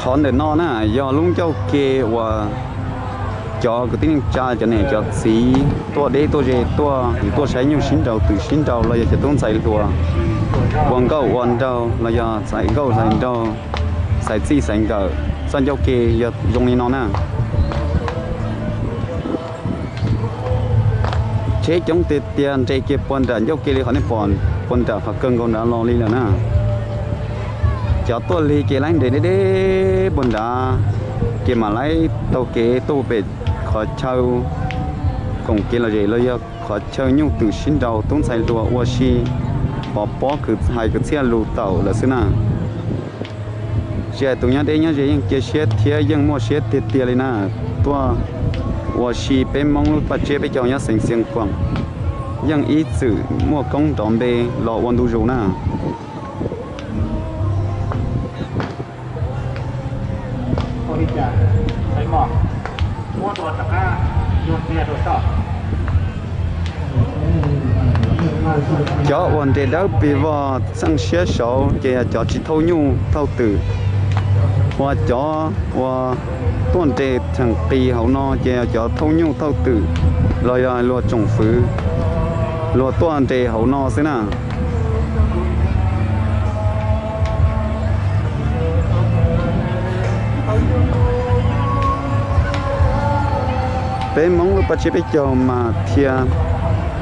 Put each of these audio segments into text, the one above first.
Qhov ntawm no na yog lub ncauj ke uas cov kwv tij neej tsa, cov niam cov txiv tuaj deb tuaj ze tuaj, yus tuaj saib nyuj sib nraus twm sib nraus los yog cov tub ntxhais hluas ua nkauj ua nraug los yog xaiv nkauj xaiv nraug, xaiv txij xaiv nkawm, txoj ncauj ke yog zoo li no na. Tsheb coob tiag tiag nres kiag puag nram ncauj ke li qhov nej pom puag nram qhov kawg nkaus nrad los li lawm na. Cov tuaj lig ces laib nres deb deb puag nrad, ces mam laib taug kev tuaj pem qhov chaw koom kev lom zem los yog qhov chaw nyuj twm sib nraus tub ntxhais hluas ua si pov pob hais kwv txhiaj lus taum lawm xwb na. Tsis hais tus nyob deb nyob ze yeej cia siab thiab yeej muaj siab tiag tiag li na. Tuaj ua si peb Hmoob lub paj tsiab peb caug nyob xeev Xiav Khuam yeej ib txwm muaj koob nrov npe los ua ntu zus na. Cov uas nres dawb pes vog txheej siab saud ces yog cov tsis thauj nyuj thauj twm, ua cov uas tuaj nres theem qis hauv no ces yog cov thauj nyuj thauj twm los yog luag tsoom fwv luag tuaj nres hauv no xwb na. Peb Hmoob lub paj tsiab peb caug mas thiaj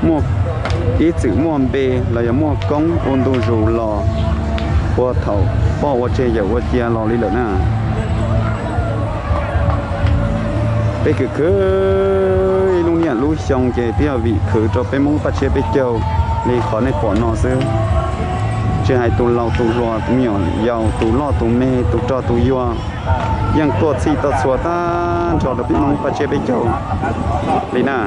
muaj ib txwm muaj npe los yog muaj koob ua ntu zus los puag thaum poj ua tseg yawm ua cia los li lawm na. Peb khwv khwv ib lub niaj lub xyoo ces twb yog vim khwv rau peb Hmoob lub paj tsiab peb caug li qhov nej pom no xwb. Tsis hais tus laus tus hluas, tus me nyuam yaus, tus loj tus me, tus rog tus yuag, yeej tuaj txhij tuaj txhua tag nrho rau peb Hmoob lub paj tsiab peb caug li na.